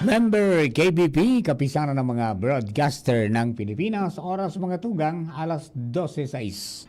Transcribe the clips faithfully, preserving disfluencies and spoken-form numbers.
Member K B P, Kapisanan ng mga Broadcaster ng Pilipinas, oras mga tugang, alas dose sais.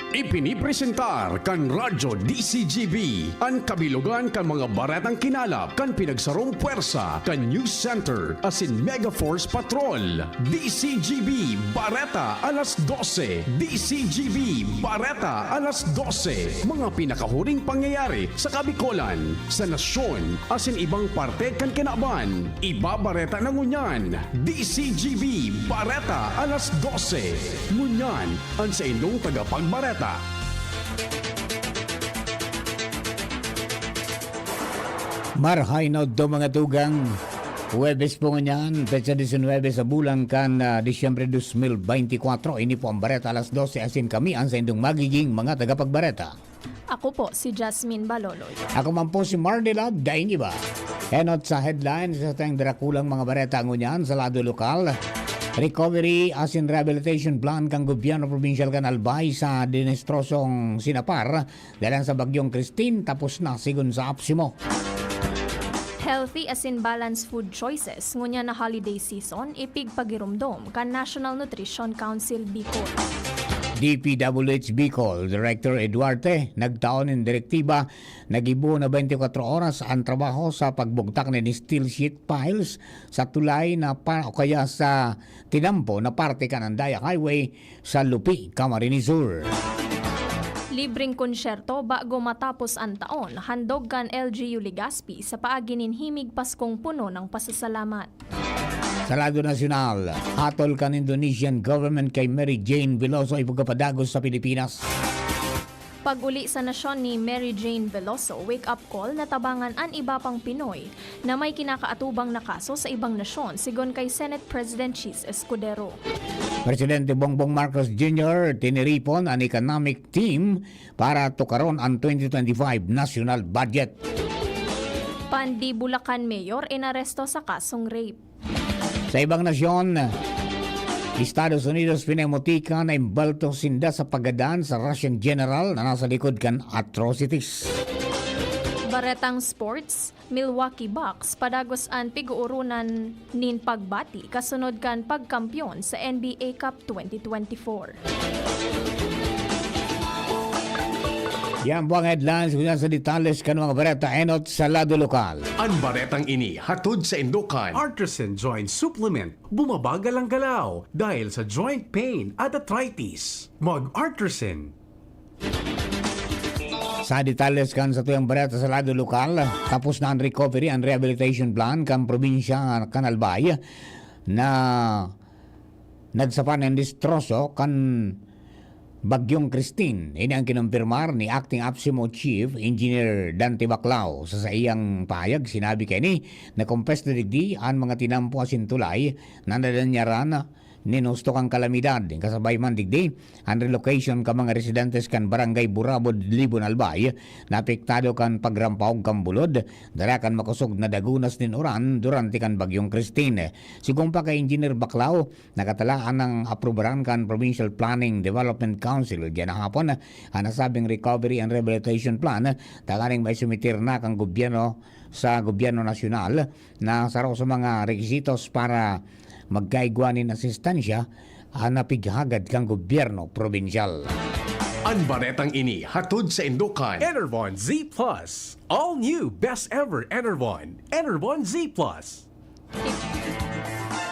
Ipinipresentar kan Radyo D C G B an kabilogan kan mga baretang kinalap kan pinagsarong pwersa kan News Center asin Mega Force Patrol. D C G B Bareta alas dose. D C G B Bareta alas dose. Mga pinakahuring pangyayari sa Kabikolan, sa nasyon, asin ibang parte kan kinaban. Ibabareta na ngunyan, D C G B Bareta alas dose. Ngunyan, an saindong tagapagbareta. Marahay na udto, mga tugang. Huwebes po ngunyan, petsa disinwebe sa bulan kan, ah, Disyembre dos mil beintikwatro. Ini po ang Bareta alas dose, asin kami an saindong magiging mga tagapagbareta. Ako po si Jasmine Baloloy. Ako man po si Mardy Love Dainiba. Enot sa headlines sa tayong darakulang mga bareta ngunyan sa lado lokal. Recovery asin rehabilitation plan kan gobyerno probinsyal kan Albay sa dinestrosong Sinapar dalan sa Bagyong Christine tapos na, sigon sa APSEMO. Healthy asin balanced food choices ngunyan na holiday season, ipigpagiromdom kan National Nutrition Council Bicol. D P W H Bicol Director Eduarte nagtao nin direktiba na gibo na beintikwatro oras an trabaho sa pagbugtak nin steel sheet piles sa tulay na pa, o kaya sa tinampo na parte kan Andaya Highway sa Lupi, Camarines Sur. Libreng konsyerto bago matapos an taon, handog kan L G U Legazpi sa paagi nin himig Paskong puno ng pasasalamat. Sa lado nasyonal, hatol kan Indonesian government kay Mary Jane Veloso ipagkapadagos sa Pilipinas. Pag-uli sa nasyon ni Mary Jane Veloso, wake-up call na tabangan an iba pang Pinoy na may kinakaatubang na kaso sa ibang nasyon, sigon kay Senate President Chiz Escudero. Presidente Bongbong Marcos Junior tiniripon an economic team para tukaron an twenty twenty-five national budget. Pandi Bulacan Mayor inaresto sa kasong rape. Sa ibang nasyon, Estados Unidos, pinamutika na imbalto sinda sa paggadan sa Russian general na nasa likod kan atrocities. Baretang sports, Milwaukee Bucks padagos an pig-uoronan nin pagbati kasunod kan pagkampyon sa N B A Cup twenty twenty-four. Yan po ang headlines. Ngunyan sa detalles kan mga bareta, enot sa lado lokal. An baretang ini hatod saindo kan Artisan Joint Supplement. Bumabagal ang galaw dahil sa joint pain at arthritis. Mag-Artisan. Sa detalles kan satuyang bareta sa lado lokal, tapos na ang recovery and rehabilitation plan kan probinsya kan Albay na nagsapan nin destroso kan Bagyong Christine. Ini ang kinumpirmar ni Acting APSEMO Chief Engineer Dante Baclao. Sa saiyang pahayag, sinabi kaini na kumpes na digdi an mga tinampo asin tulay na nadanyaran nin husto kan kalamidad. Kasabay man digdi, an relocation kan mga residentes kan Barangay Burabod, Libon, Albay, na apektado kan pagrampawog kan bulod, dara kan makosog na dagunas nin uran durante kan Bagyong Christine. Sigon pa kay Engineer Baclao, nakatalaan nang aprubaran kan Provincial Planning Development Council diyan na hapon an nasabing recovery and rehabilitation plan, tanganing maisumiter na kan gobyerno sa gobyerno nasyonal na saro sa mga requisitos para magkaigwa nin asistansya an napighagad kan gobyerno probinsyal. An baretang ini hatod saindo kan Enervon Z plus. All new, best ever Enervon. Enervon Z plus.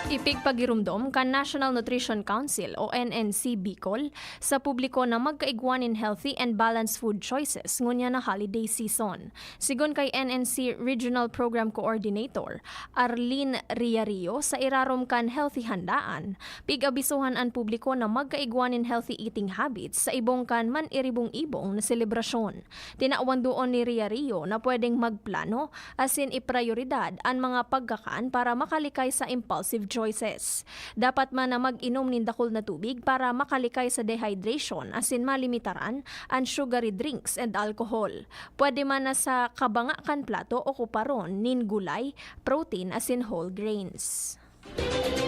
Ipigpagiromdom kan National Nutrition Council o N N C Bicol sa publiko na magkaigwa nin healthy and balanced food choices ngunyan na holiday season. Sigon kay N N C Regional Program Coordinator Arlene Riario, sa irarom kan Healthy Handaan, pig-abisohan an publiko na magkaigwa nin healthy eating habits sa ibong kan man-iribong-ibong na selebrasyon. Tinawan duon ni Riario na pwedeng magplano asin iprayoridad an mga pagkakan para makalikay sa impulsive choices. Dapat man na mag-inom nin dakul na tubig para makalikay sa dehydration asin malimitaran an sugary drinks and alcohol. Pwede man na sa kabanga kan plato okuparon nin gulay, protein asin whole grains.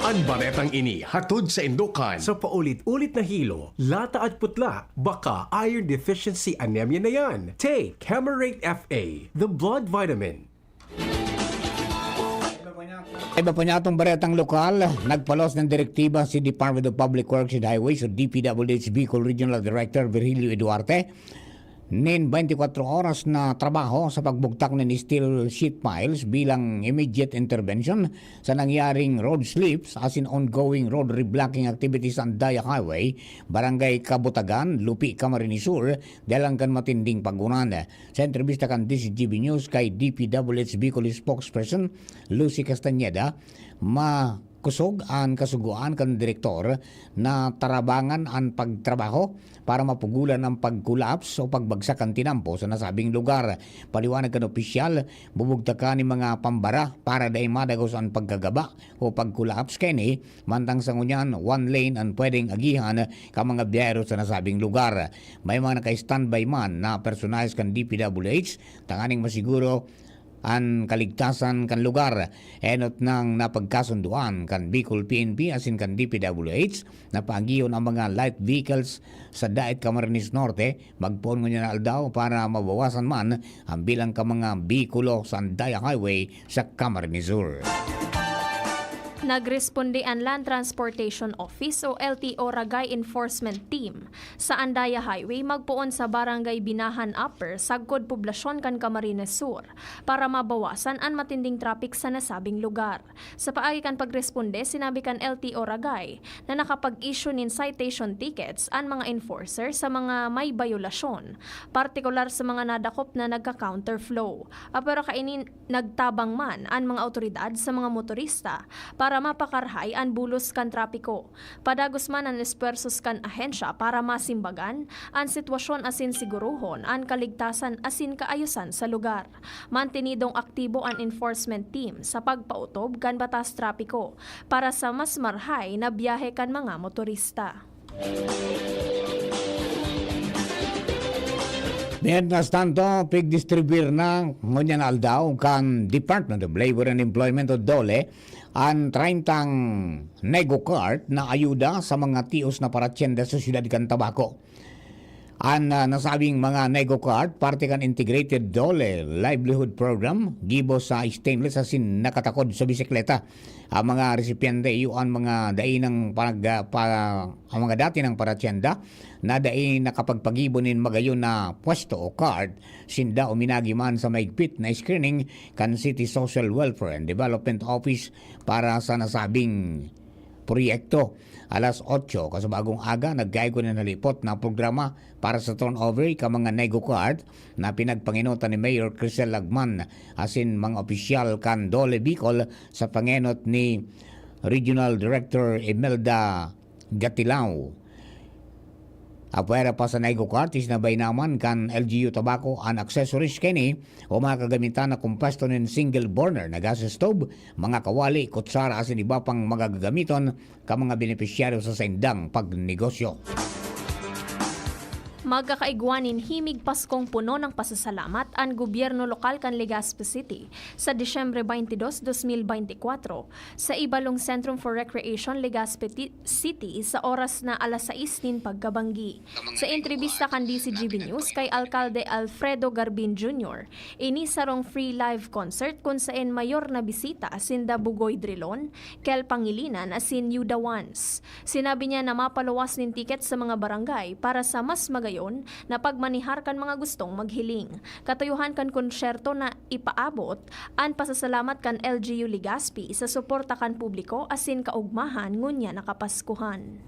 An baretang ini hatod saindo kan Sa paulit-ulit na hilo, lata at putla, baka iron deficiency anemia na yan. Take Camerate F A, the blood vitamin. Iba pa niya atong baretang lokal, nagpalos ng direktiba si Department of Public Works and Highways o D P W H Bicol Regional Director Virgilio Eduarte nin twenty-four oras na trabaho sa pagbugtak nin steel sheet piles bilang immediate intervention sa nangyaring road slips asin ongoing road reblocking activities sa Andaya Highway, Barangay Kabutagan, Lupi, Camarines Sur, dalang kan matinding pag-uran. Sa entrebista kan D Z G B News kay D P W H Bicol spokesperson Lucy Castañeda, makusog an kasugoan kan direktor na tarabangan an pagtrabaho para mapugulan ang pag-collapse o pagbagsak kan tinampo sa nasabing lugar. Paliwanag kan opisyal, bubugtakan nin mga pambara para dai madagos an pagkagaba o pag-collapse kaini, mantang sa ngunyan, one lane an pwedeng agihan kan mga biyahero sa nasabing lugar. May mga naka-standby man na personahes kan D P W H tanganing masiguro an kaligtasan kan lugar. Enot nang napagkasunduan kan Bicol P N P asin kan D P W H na paagihon ang mga light vehicles sa Daet, Camarines Norte, magpoon ngunyan na aldaw para mabawasan man ang bilang kan mga behikulo sa Andaya Highway sa Camarines Sur. Nagresponde an Land Transportation Office o L T O Ragay Enforcement Team sa Andaya Highway magpoon sa Barangay Binahan Upper, sagkod poblasyon kan Camarines Sur, para mabawasan an matinding traffic sa nasabing lugar. Sa paagi kan pagresponde, sinabi kan L T O Ragay na nakapag-issue nin citation tickets an mga enforcer sa mga may bayolasyon, partikular sa mga nadakop na nagka-counterflow. Apwera kaini, nagtabang man an mga awtoridad sa mga motorista para mapakarahay an bulos kan trapiko. Padagos man an espuwersos kan ahensya para masimbagan an sitwasyon asin sigurohon an kaligtasan asin kaayosan sa lugar. Mantenidong aktibo an enforcement team sa pagpaotob kan batas trapiko para sa mas marahay na biyahe kan mga motorista. Mientras tanto, pigdistribuir na ngunyan na aldaw kan Department of Labor and Employment o DOLE an treyntang Nego Cart na ayuda sa mga tios na paratyenda sa siyudad kan Tabaco. An ah, nasabing mga Nego Cart, parte kan Integrated DOLE Livelihood Program, gibo sa stainless asin nakatakod sa bisikleta. Ang mga resipyente iyo an mga dai nang pag, ah, pa, ang mga dati nang paratyenda na dai nakapagpagibo nin magayon na pwesto o cart, sinda uminagi man sa mahigpit na screening kan City Social Welfare and Development Office para sa nasabing proyekto. Alas otso kasubagong aga, nagkaigo na nalipot na programa para sa turnover ka mga Nego Cart na pinagpanginotan ni Mayor Crisel Lagman asin mga opisyal kan DOLE Bicol sa pangenot ni Regional Director Imelda Gatilao. Apwera pa sa Nego Cart, isinabay naman kan L G U Tabaco an accessories kaini o mga kagamitan na kompuesto nin single burner na gas stove, mga kawali, kutsara asin iba pang magagagamiton kan mga benepisyaryo sa saindang pagnegosyo. Magkakaigwa nin himig Paskong puno ng pasasalamat an gobyerno lokal kan Legazpi City sa Disyembre twenty-two, twenty-four sa Ibalong Centrum for Recreation, Legazpi Ti-, City sa oras na alas sais nin pagkabanggi. Sa entrebista kan D Z G B News kay Alkalde Alfredo Garbin Junior, ini sarong free live concert kun saen mayor na bisita sinda Bugoy Drilon, Kel Pangilinan asin Yuda Ones. Sinabi niya na mapaluwas nin ticket sa mga barangay para sa mas magayon na pagmanihar kan mga gustong maghiling. Katuyohan kan konsyerto na ipaabot an pasasalamat kan L G U Legazpi sa suporta kan publiko asin kaugmahan ngunyan na Kapaskuhan.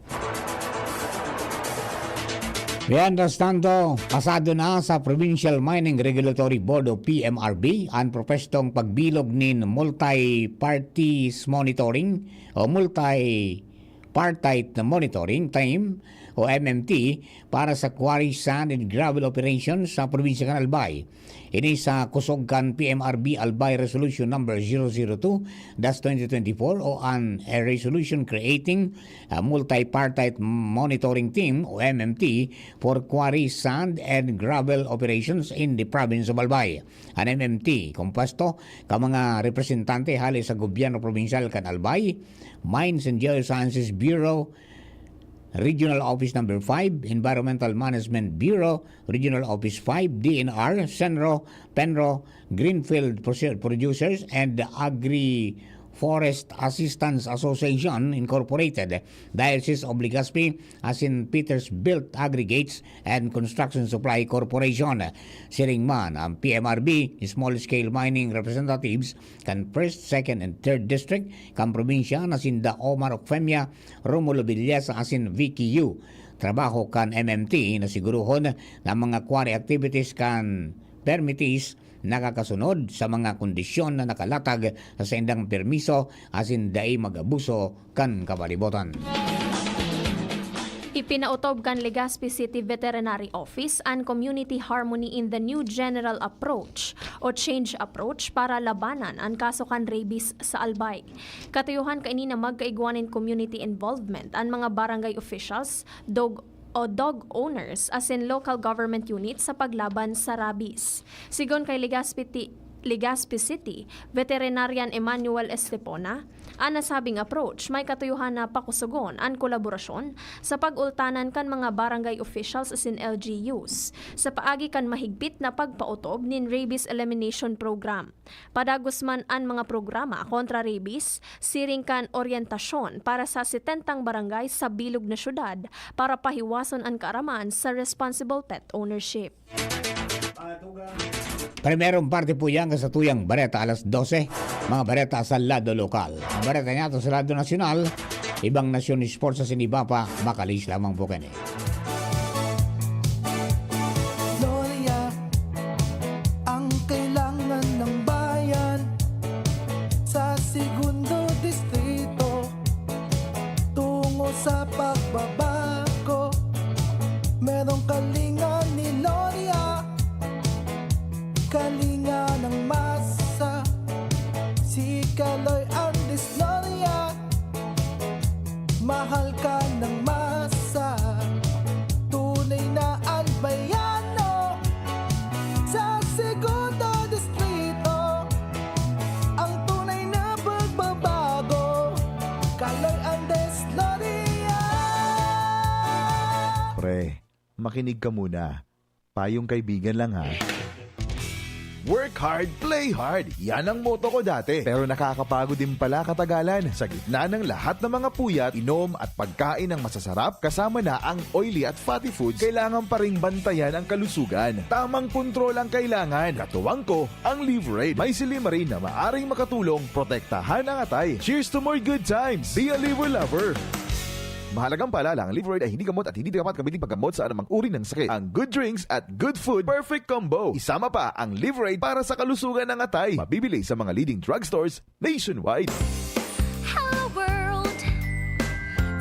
Mientras tanto, pasado na sa Provincial Mining Regulatory Board o P M R B an propwestong pagbilog nin multi-parties monitoring o multi-partite monitoring team o M M T para sa quarry, sand and gravel operations sa probinsya kan Albay. Ini sa kusog kan P M R B Albay Resolution Number zero zero two dash twenty twenty-four o an a resolution creating a multi-partite monitoring team o M M T for quarry, sand and gravel operations in the province of Albay. An M M T, kompuesto ka mga representante hali sa gobyerno probinsyal kan Albay, Mines and Geosciences Bureau, Regional Office Number five, Environmental Management Bureau, Regional Office five, D N R, Senro, Penro, Greenfield Proce-, Producers, and the Agri Forest Assistance Association Incorporated, Diocese of Legazpi, asin Peterbilt Aggregates and Construction Supply Corporation. Siring man an P M R B, Small Scale Mining Representatives kan First, Second, and Third District kan probinsya na sinda Omar Ocfemia, Romulo Villesa asin Vicky Yu. Trabaho kan M M T na sigurohon na mga quarry activities kan permittees nakakasunod sa mga kondisyon na nakalatag sa saindang permiso asin dai mag-abuso kan kabalibotan. Ipinaotob kan Legazpi City Veterinary Office an Community Harmony in the New General Approach o Change Approach para labanan an kaso kan rabies sa Albay. Katuyohan kaini na magkaigwa nin community involvement an mga barangay officials, dog o dog owners asin local government units sa paglaban sa rabies. Sigon kay Legazpi Ti-, Legazpi City Veterinarian Emmanuel Estepona, an nasabing approach may katuyohan na pakusogon an kolaborasyon sa pag-ultanan kan mga barangay officials asin L G Us sa paagi kan mahigpit na pagpaotob nin Rabies Elimination Program. Padagos man an mga programa kontra rabies, siring kan oryentasyon para sa setentang barangay sa bilog na syudad para pahiwason an kaaraman sa responsible pet ownership. Primerong parte po yan sa tuyang bareta alas dose, mga bareta sa lado lokal. Bareta niya to sa lado nasyonal, ibang nasyon, sports sa siniba pa, makalis lamang po kani. Gloria, ang kailangan ng bayan sa Segundo Distrito. Tungo sa pagbabago, merong kalinga ni Gloria, kalinga ng masa, si Kaloy Andes Gloria. Mahal ka ng masa, tunay na Albayano. Sa Segundo Distrito, ang tunay na pagbabago, Kaloy Andes Gloria. Pre, makinig ka muna. Payong kaibigan lang, ha. Work hard, play hard. Yan ang motto ko dati. Pero nakakapagod din pala katagalan. Sa gitna ng lahat ng mga puyat, inom at pagkain ng masasarap, kasama na ang oily at fatty foods, kailangan pa ring bantayan ang kalusugan. Tamang kontrol ang kailangan. Katuwang ko, ang Livraid. May silymarin na maaring makatulong protektahan ang atay. Cheers to more good times! Be a Liver Lover! Mahalagang paalala, ang Livraid ay hindi gamot at hindi dapat gamitin paggamot sa anumang uri ng sakit. Ang good drinks at good food, perfect combo. Isama pa ang Livraid para sa kalusugan ng atay. Mabibili sa mga leading drugstores nationwide. Hello world!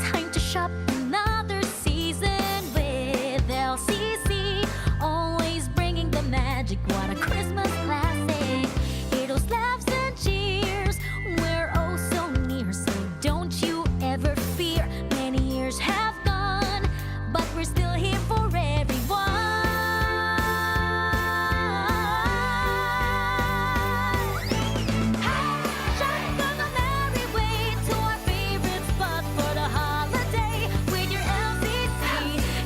Time to shop another season with L C C. Always bringing the magic. What a Christmas classic. Heroes, laughs, and cheers. We're oh so near, so don't you ever fear. Many years have gone, but we're still here for everyone. Hey! Shop the merry way to our favorite spot for the holiday with your L C C.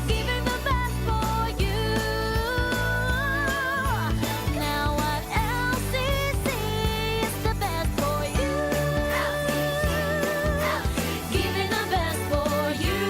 Giving the best for you. Now at L C C is the best for you. Giving the best for you.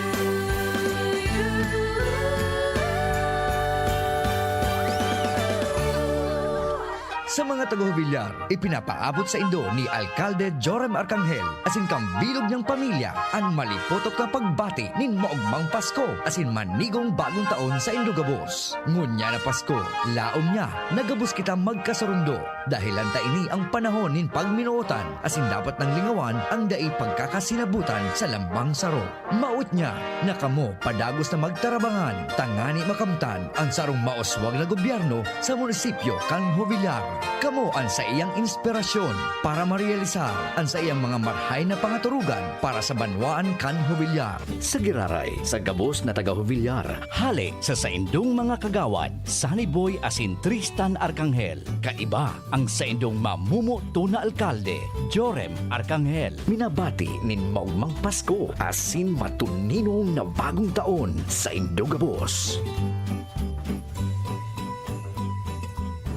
Sa mga taga-Jovellar, ipinapaabot saindo ni Alkalde Joram Arcangel asin kan bilog niyang pamilya an malipotok na pagbati nin maogmang Pasko asin manigong bagong taon saindo gabos. Ngunyan na Pasko, laom niya na gabos kita magkasurundo. Dahelan ta ini an panahon nin pagminootan asin dapat nang lingawan an dai pagkakasinabutan sa lambang saro. Mawot niya na kamo padagos na magtarabangan tangani makamtan an sarong mauswag na gobyerno sa munisipyo kan Jovellar. Kamo an saiyang inspirasyon para marealisar an saiyang mga marhay na pangaturugan para sa banwaan kan Jovellar. Sa giraray, sa gabos na taga-Jovellar, hale sa saindong mga kagawad, Sunny Boy asin Tristan Arcangel, kaiba ang saindong mamumoto na alkalde, Joram Arcangel. Minabati nin maogmang Pasko asin matuninong na bagong taon saindo gabos.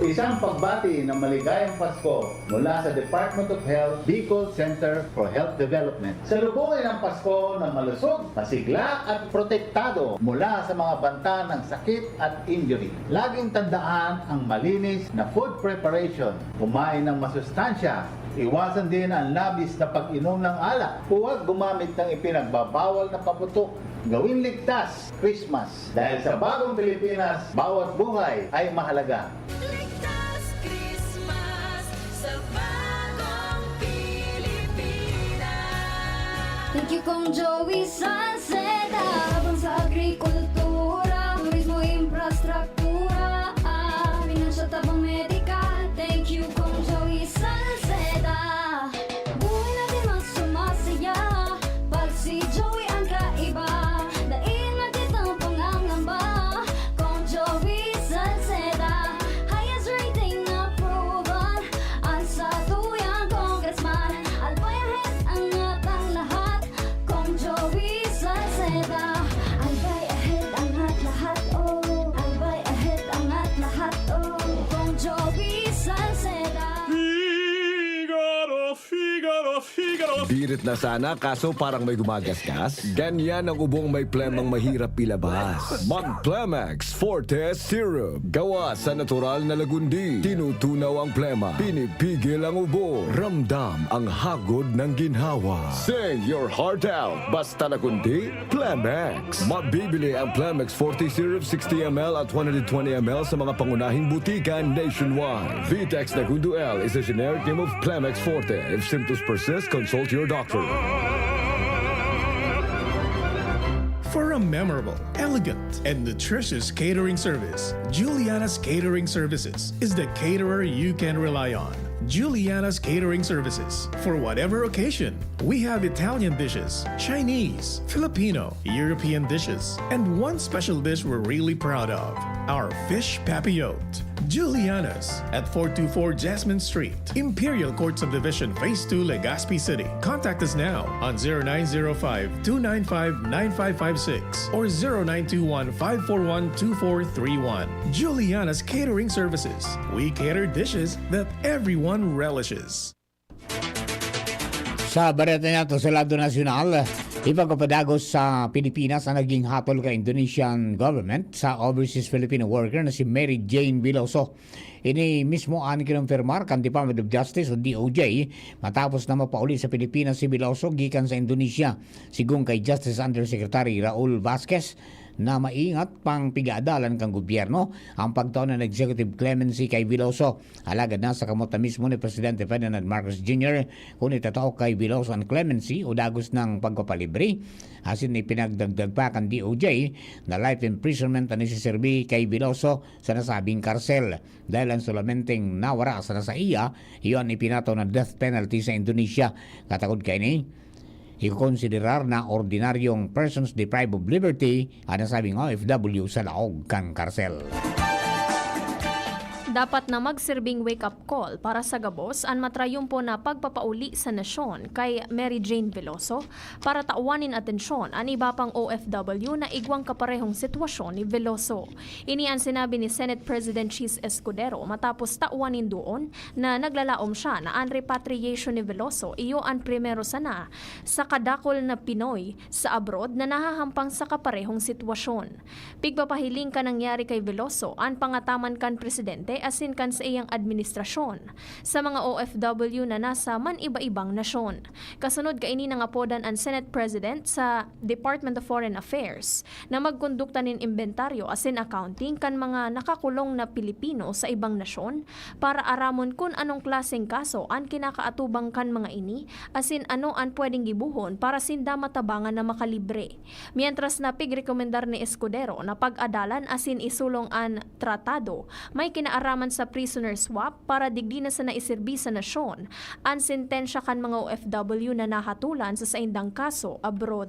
Isang pagbati ng maligayang Pasko mula sa Department of Health, Bicol Center for Health Development. Salubungin ang Pasko na malusog, masigla at protektado mula sa mga banta ng sakit at injury. Laging tandaan ang malinis na food preparation. Kumain ng masustansya. Iwasan din ang labis na pag-inom ng alak. Huwag gumamit ng ipinagbabawal na paputok. Gawin ligtas Christmas. Dahil sa bagong Pilipinas, bawat buhay ay mahalaga. Ligtas Christmas sa bagong Pilipinas. Thank you, Kong Joey Salceda. Tabang sa agrikultura, turismo, infrastruktura, ah, pinansyal, tabang medikal. Thank you, Kong Joey Salceda. Buhay natin mas sumasaya pag si Joey ang kaiba. Dai na kitang pangangamba, Kong Joey Salceda. Highest rating na proven, ang satuyang congressman. Albay ahead, angat ang lahat, Kong Joey Salceda. Albay ahead, angat lahat, oh. Albay ahead, angat lahat, oh. Kong Joey Salceda. Figaro, Figaro, Figaro. Birit na sana kaso parang may gumagasgas. Ganyan ang ubong may plemang mahirap ilabas. Mag Plemex Forte Syrup. Gawa sa natural na lagundi. Tinutunaw ang plema. Pinipigil ang ubo. Ramdam ang hagod ng ginhawa. Sing your heart out. Basta lagundi, Plemex. Mabibili ang Plemex Forte Syrup sixty M L at one hundred twenty M L sa mga pangunahing butika nationwide. Vitex Nagundo L is a generic name of Plemex Forte. If symptoms persist, consult your doctor. For a memorable, elegant, and nutritious catering service, Juliana's Catering Services is the caterer you can rely on. Juliana's Catering Services. For whatever occasion, we have Italian dishes, Chinese, Filipino, European dishes, and one special dish we're really proud of, our fish papillote. Juliana's at four two four Jasmine Street, Imperial Court Subdivision, Phase two, Legazpi City. Contact us now on zero nine zero five, two nine five, nine five five six or zero nine two one, five four one, two four three one. Juliana's Catering Services. We cater dishes that everyone relishes. Sa bareta niya to sa lado nasyonal, ipagpapadagos sa Pilipinas ang naging hatol kan Indonesian government sa overseas Filipino worker na si Mary Jane Veloso. Ini mismo an kinumpirmar kan Department of Justice o D O J matapos na mapauli sa Pilipinas si Veloso gikan sa Indonesia, sigon kay Justice Undersecretary Raul Vasquez na maingat pang pigaadalan kan gobyerno ang pagtao nin executive clemency kay Veloso. Alagad nasa kamot na mismo ni Presidente Ferdinand Marcos Junior kun itatao kay Veloso an clemency o dagos na pagpapalibre, asin ipinagdagdag pa kan D O J na life imprisonment an isiserbi kay Veloso sa nasabing karsel. Dahil ang solamenteng nawara sa nasaiya, iyo an ipinataw na death penalty sa Indonesia. Katakod kaini, ikokonsiderar na ordinaryong persons deprived of liberty an nasabing O F W sa laog kan karsel. Dapat na magserbing wake-up call para sa gabos an matrayumpo na pagpapauli sa nasyon kay Mary Jane Veloso para tawan nin atensyon an iba pang O F W na igwang kaparehong sitwasyon ni Veloso. Ini an sinabi ni Senate President Chiz Escudero matapos tawan nin duon na naglalaom siya na an repatriation ni Veloso iyo an primero sana sa kadakol na Pinoy sa abroad na nahahampang sa kaparehong sitwasyon. Pigpapahiling kan nangyari kay Veloso an pangataman kan presidente asin kan saiyang administrasyon sa mga O F W na nasa man-iba-ibang nasyon. Kasunod kaini, nangapodan an Senate President sa Department of Foreign Affairs na magkondukta nin imbentaryo asin accounting kan mga nakakulong na Pilipino sa ibang nasyon para aramon kun anong klaseng kaso an kinakaatubang kan mga ini asin ano an pwedeng gibohon para sinda matabangan na makalibre. Mientras na pigrekomendar ni Escudero na pag-adalan asin isulong an tratado may kinaaraman sa prisoner swap para digdi na sana iserbi sa nasyon an sentensya kan mga O F W na nahatolan sa saindang kaso abroad.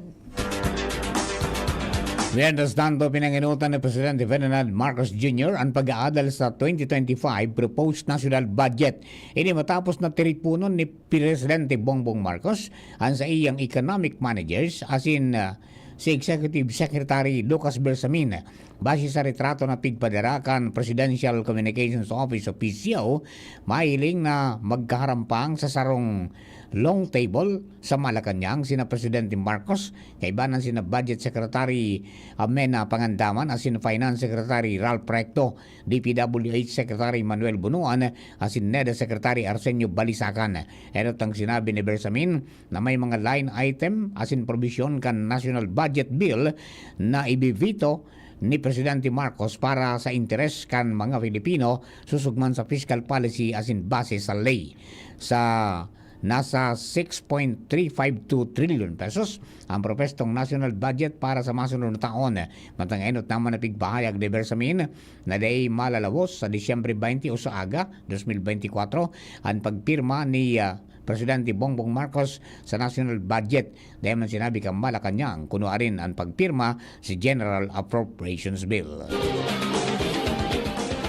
Mientras tanto, pinangenotan ni Presidente Ferdinand Marcos Junior an pag-aadal sa twenty twenty-five proposed national budget. Ini matapos na tiriponon ni Presidente Bongbong Marcos an saiyang economic managers asin, ah, si Executive Secretary Lucas Bersamin. Base sa retrato na pigpadara kan Presidential Communications Office o P C O, mahiling na magkaharampang sa sarong long table sa Malacañang sina Presidente Marcos, kaibanan sina Budget Secretary Mena Pangandaman asin Finance Secretary Ralph Recto, D P W H Secretary Manuel Bunuan asin NEDA Secretary Arsenio Balisacan. Enot ang sinabi ni Bersamin na may mga line item asin probisyon kan National Budget Bill na ibi-veto ni Presidente Marcos para sa interes kan mga Filipino, susog man sa fiscal policy asin base sa ley. Sa nasa six point three five two trilyon pesos ang propestong national budget para sa masunod na taon. Mantang enot naman na pigpahayag ni Bersamin na dai malalawos sa Disyembre twenty o sa aga dos mil benti kwatro an pagpirma ni, ah, Presidente Bongbong Marcos sa national budget. Dai man sinabi kan Malacañang kun nuarin an pagpirma si General Appropriations Bill.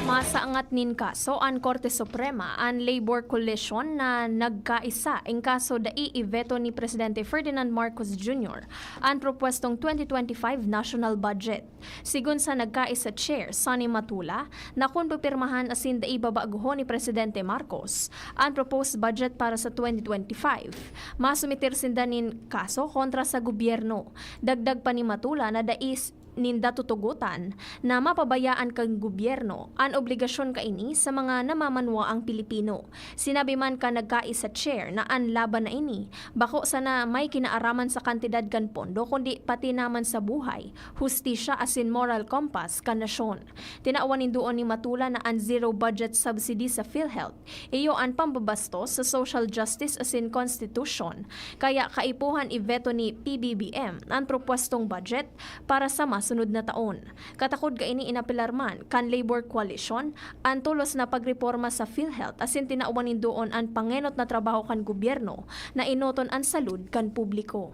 Masaangat nin kaso an Korte Suprema, an Labor Coalition na nagkaisa in kaso dai iveto ni Presidente Ferdinand Marcos Junior an propuestong twenty twenty-five national budget. Sigon sa nagkaisa chair, Sonny Matula, na kun pipirmahan asin dai babaguhon ni Presidente Marcos an proposed budget para sa twenty twenty-five, masumiter sinda nin kaso kontra sa gobyerno. Dagdag pa ni Matula na dai s-, ninda tutugotan na mapabayaan kan gobyerno an obligasyon kaini sa mga namamanwaang Pilipino. Sinabi man kan nagkaisa chair na an laban na ini bako sana may kinaaraman sa kantidad kan pondo kundi pati naman sa buhay, hustisya asin moral compass kan nasyon. Tinawan nindoon ni Matula na an zero budget subsidy sa PhilHealth iyo an pambabastos sa social justice asin constitution, kaya kaipuhan iveto ni P B B M an propuestong budget para sa masunod na taon. Katakod kaini, inapelar man kan Labor Coalition an tolos na pagreporma sa PhilHealth asin tinawan nindoon an pangenot na trabaho kan gobyerno na enoton an salud kan publiko.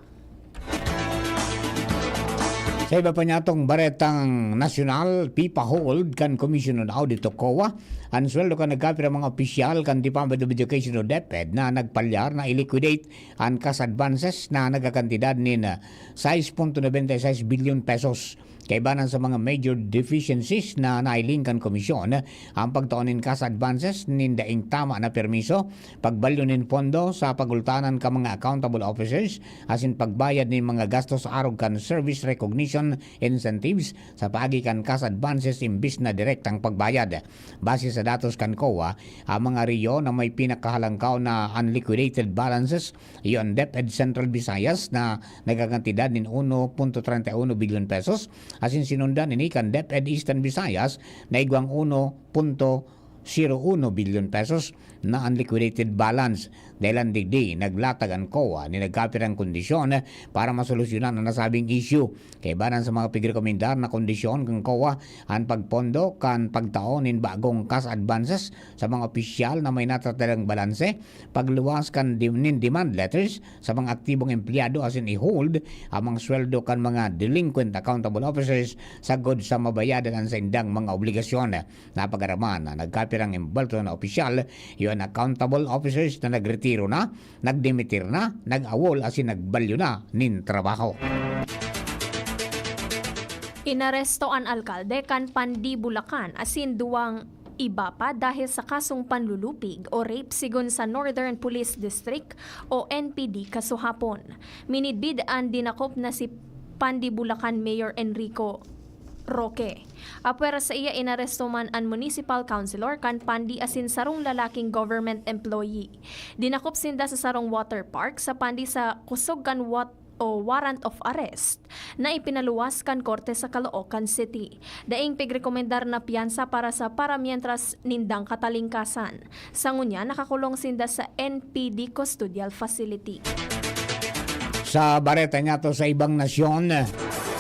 Sa iba pa niyatong baretang nasyonal, pipahold kan Commission on Audit o COA an sweldo kan nagkapirang mga opisyal kan Department of Education o DepEd na nagpalyar na i-liquidate an cash advances na nagkakantidad nin sais punto nobenta y seis bilyon pesos. Kaibanan sa mga major deficiencies na nahiling kan komisyon, ang pagtao nin cash advances nin daing tama na permiso, pagbalyo nin pondo sa pagultanan kan mga accountable officers, asin pagbayad nin mga gastos arog kan service recognition incentives sa paagi kan cash advances imbis na direktang pagbayad. Base sa datos kan COA, ang mga REO na may pinakahalangkaw na unliquidated balances iyo an DepEd Central Visayas na nagkakantidad nin uno punto treinta y uno bilyon pesos, asin sinundan ini kan DepEd Eastern Visayas na igwang uno punto zero uno bilyon pesos na unliquidated balance. Dahilan digdi, naglatag an COA nin nagkapirang kondisyon para masolusyonan an nasabing issue. Kaibanan sa mga pigrekomendar na kondisyon kan COA, an pagpondo kan pagtao nin bagong cash advances sa mga opisyal na may natatadang balanse, pagluwas kan di-, nin demand letters sa mga aktibong empleyado asin i-hold ang mga sweldo kan mga delinquent accountable officers sagkod sa mabayadan an saindang mga obligasyon. Napag-araman na nagkapirang embwelto na opisyal, iyo an accountable officers na nagretiro na, nagdimitir na, nag-awol asin nagbalyo na nin trabaho. Inaresto an alkalde kan Pandi, Bulacan asin duwang iba pa dahil sa kasong panlulupig o rape, sigon sa Northern Police District o N P D kasuhapon. Minidbid an dinakop na si Pandi, Bulacan Mayor Enrico Roque. Apwera saiya, inaresto man an municipal councilor kan Pandi asin sarong lalaking government employee. Dinakop sinda sa sarong water park sa Pandi sa kusog kan wat-, o warrant of arrest na ipinaluwas kan korte sa Caloocan City. Daing pigrekomendar na piyansa para sa paramientras nindang katalingkasan. Sa ngunyan, nakakulong sinda sa N P D custodial facility. Sa bareta niyato sa ibang nasyon,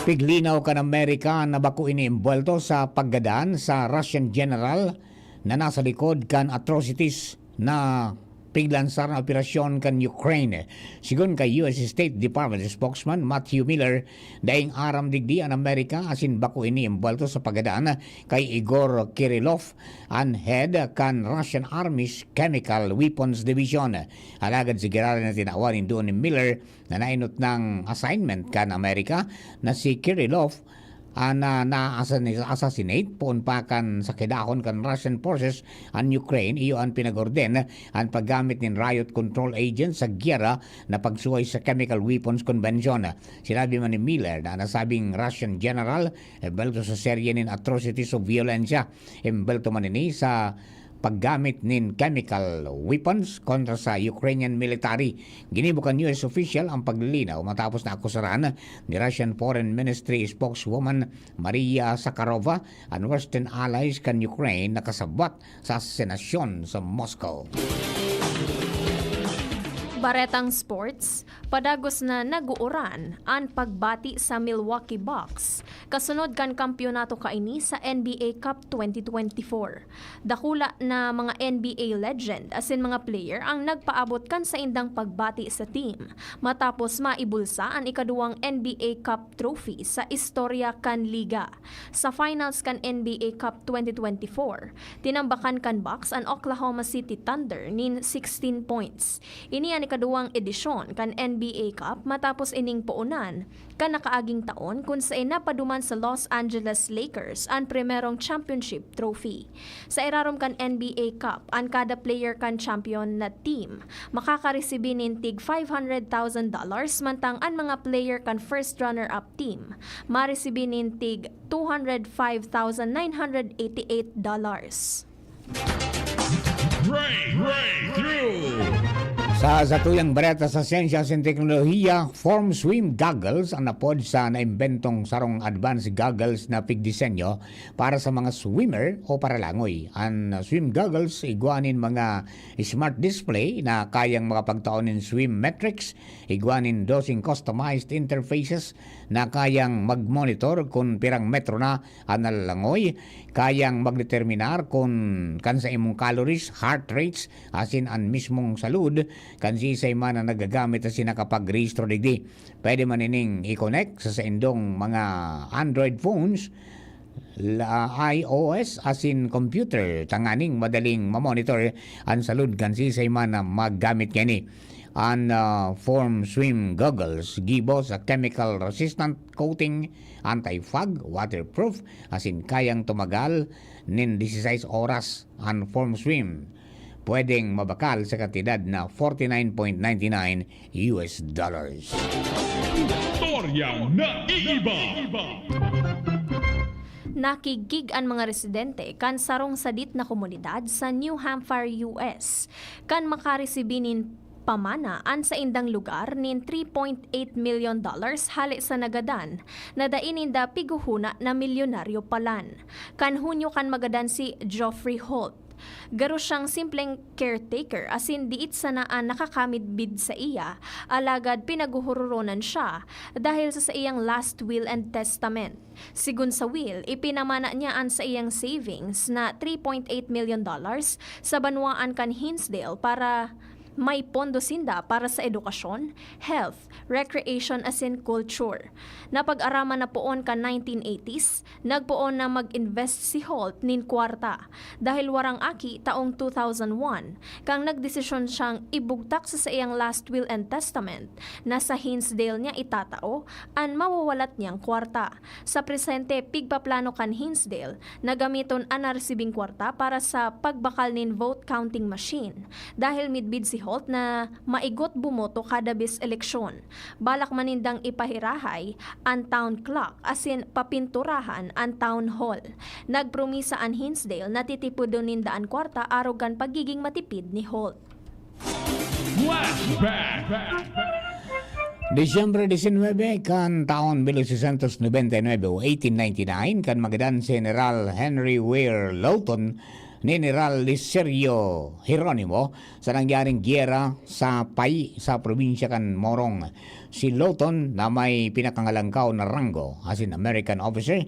piglinaw kan Amerika na bako ini embwelto sa paggadan sa Russian general na nasa likod kan atrocities na piglansar na operasyon kan Ukraine. Sigon kay U S State Department spokesman Matthew Miller, daing aram digdi an Amerika asin bako ini embuwelto sa paggadan kay Igor Kirillov, an head kan Russian Army's Chemical Weapons Division. Alagad sigurado na tinawan nin duon ni Miller na nainot nang assignment kan Amerika na si Kirillov, ah, na na-assassinate poon pa kan sakidahon kan Russian forces an Ukraine, iyo an pinag-orden an paggamit nin riot control agent sa giyera na pagsuhay sa Chemical Weapons Convention. Sinabi man ni Miller na nasabing Russian general, eh, envuelto sa serye nin atrocities o biyolensya. Envuelto man ini sa paggamit nin chemical weapons kontra sa Ukrainian military. Ginibo kan U S official ang paglilinaw matapos na akusaran ni Russian Foreign Ministry spokeswoman Maria Zakharova an Western allies kan Ukraine na kasabwat sa asasinasyon sa Moscow. Baretang sports, padagos na nag-uuran an pagbati sa Milwaukee Bucks kasunod kan kampyonato kaini sa N B A Cup twenty twenty-four. Dakula na mga N B A legend asin mga player ang nagpaabot kan saindang pagbati sa team matapos maibulsa an ikaduwang N B A Cup trophy sa istorya kan liga. Sa finals kan N B A Cup twenty twenty-four, tinambakan kan Bucks an Oklahoma City Thunder nin sixteen points. Ini an ikaduwang edisyon kan N B A Cup matapos ining poonan kan nakaaging taon kun saen napaduman sa Los Angeles Lakers an primerong championship trophy. Sa irarom kan N B A Cup, an kada player kan champion na team makakaresibi nin tig five hundred thousand dollars, mantang an mga player kan first runner-up team maresibi nin tig two hundred five thousand nine hundred eighty-eight dollars. Breakthrough! Sa satuyang bareta sa siyensya asin teknolohiya, Form Swim Goggles an apod sa naimbentong sarong advanced goggles na pigdisenyo para sa mga swimmer o paralangoy. An swim goggles igwa nin mga smart display na kayang makapagtao nin swim metrics, igwa nin doseng customized interfaces na kayang mag-monitor kun pirang metro na an nalalangoy, kayang magdeterminar kun kan sa imong calories, heart rates, asin an mismong salud kan siisay man na nagagamit asin nakapagrehistro digdi. Pwede man ining i-connect sa saindong mga Android phones, la-, iOS asin computer tanganing madaling mamonitor an salud kan siisay man na maggamit kaini. An, ah, Form Swim Goggles gibo sa chemical resistant coating, anti-fog, waterproof, asin kayang tumagal nin dieciséis oras an Form Swim. Pwedeng mabakal sa kantidad na forty-nine point ninety-nine U S dollars. Istoryang naiiba. Nakigkig an mga residente kan sarong sadit na komunidad sa New Hampshire, U S, kan makaresibi nin pamana an saindang lugar nin three point eight million dollars hale sa nagadan na dai ninda pighuhuna na milyonaryo palan. Kan Hunyo kan magadan si Geoffrey Holt. Garo siyang simpleng caretaker asin diit sana an nakakamidbid saiya, alagad pinaguhuroronan siya dahil sa saiyang last will and testament. Sigon sa will, ipinamana niya an saiyang savings na three point eight million dollars sa banwaan kan Hinsdale para may pondo sinda para sa edukasyon, health, recreation asin culture. Napag-araman na poon kan nineteen eighties, nagpoon na mag-invest si Holt nin kwarta. Dahil warang aki taong two thousand one, kan nagdesisyon siyang ibugtak sa saiyang last will and testament na sa Hinsdale niya itatao an mawawalat niyang kwarta. Sa presente, pigpaplano kan Hinsdale na gamiton an naresibing kwarta para sa pagbakal nin vote counting machine, dahil midbid si Holt na maigot bumoto kada bis eleksyon. Balak man nindang ipahirahay an town clock asin papinturahan an town hall. Nagpromisa an Hinsdale na titipodon ninda an kwarta arog kan pagiging matipid ni Holt. Flashback! Disyembre disinwebe kan taon mil ochocientos nobenta y nuebe o eighteen ninety-nine, kan magadan si General Henry Ware Lawton ni General Licerio Jeronimo sa nangyaring giyera sa Pai sa probinsya kan Morong. Si Lawton, na may pinakangalangkaw na ranggo asin American officer,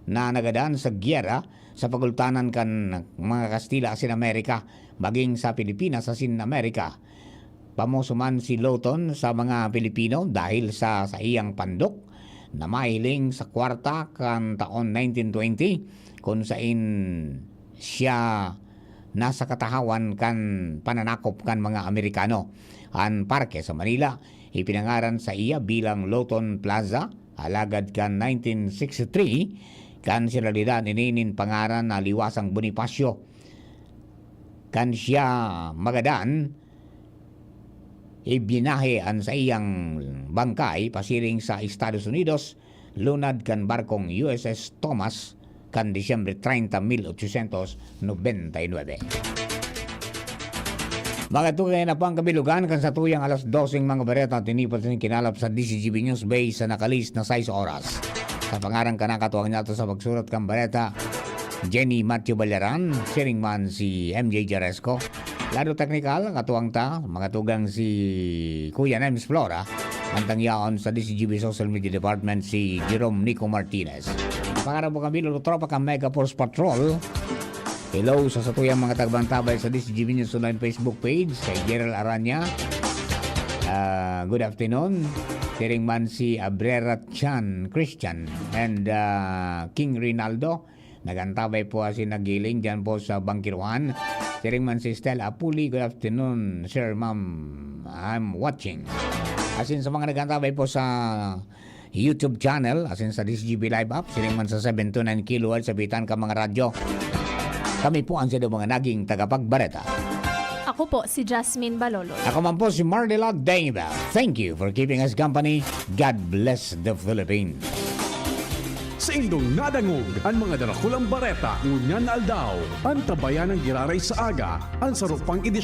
na nagadan sa giyera sa pagultanan kan mga Kastila asin Amerika, maging sa Pilipinas asin Amerika. Pamoso man si Lawton sa mga Pilipino dahil sa saiyang pandok na mahiling sa kwarta kan taon nineteen twenty, kun sain siya nasa katahawan kan pananakop kan mga Amerikano. An parke sa Manila ipinangaran saiya bilang Lawton Plaza, alagad kan nineteen sixty-three, kan sinalidan ini nin pangaran na Liwasang Bonifacio. Kan siya magadan, ibinahe an saiyang bangkay pasiring sa Estados Unidos, lunad kan barkong U S S Thomas, kan Disyembre treinta, mil ochocientos nobenta y nueve. Mga tugang, yan na po ang kabilugan kan satuyang alas doseng mga bareta, tinipod sa kinalap sa D Z G B News Base sa nakalis na sais oras. Sa pangaran kan nakatuwang niyato sa pagsurat kan bareta, Jenny Matthew Balaran, siring man si M J Jaresco. Lado teknikal, katuwang ta, mga tugang si Kuya Nems Flora, mantang yaon sa D Z G B Social Media Department si Jerome Nico Martinez. Pangaran po kami, Lolo Tropa, kan Mega Force Patrol. Hello sa satuyang mga tagbantabay sa D Z G B News Online Facebook page, kay Gerald Aranya. Ah, good afternoon. Siring man si Abrera Chan Christian and, ah, King Rinaldo. Nagantabay po asin nagiling diyan po sa Bangkiruhan. Siring man si Stella Apuli, "Good afternoon, sir, ma'am. I'm watching." Asin sa mga nagantabay po sa YouTube channel, asin sa D Z G B Live app, siring man sa seven two nine kilohertz sa bitan ka mga radyo. Kami po ang sa mga naging tagapagbareta. Ako po si Jasmine Balolo. Ako man po si Marnela Dengibel. Thank you for keeping us company. God bless the Philippines. Saindong nadangog an mga darakulang bareta ngunyan na aldaw. Antabayan ang giraray sa aga, an saro pang edisyon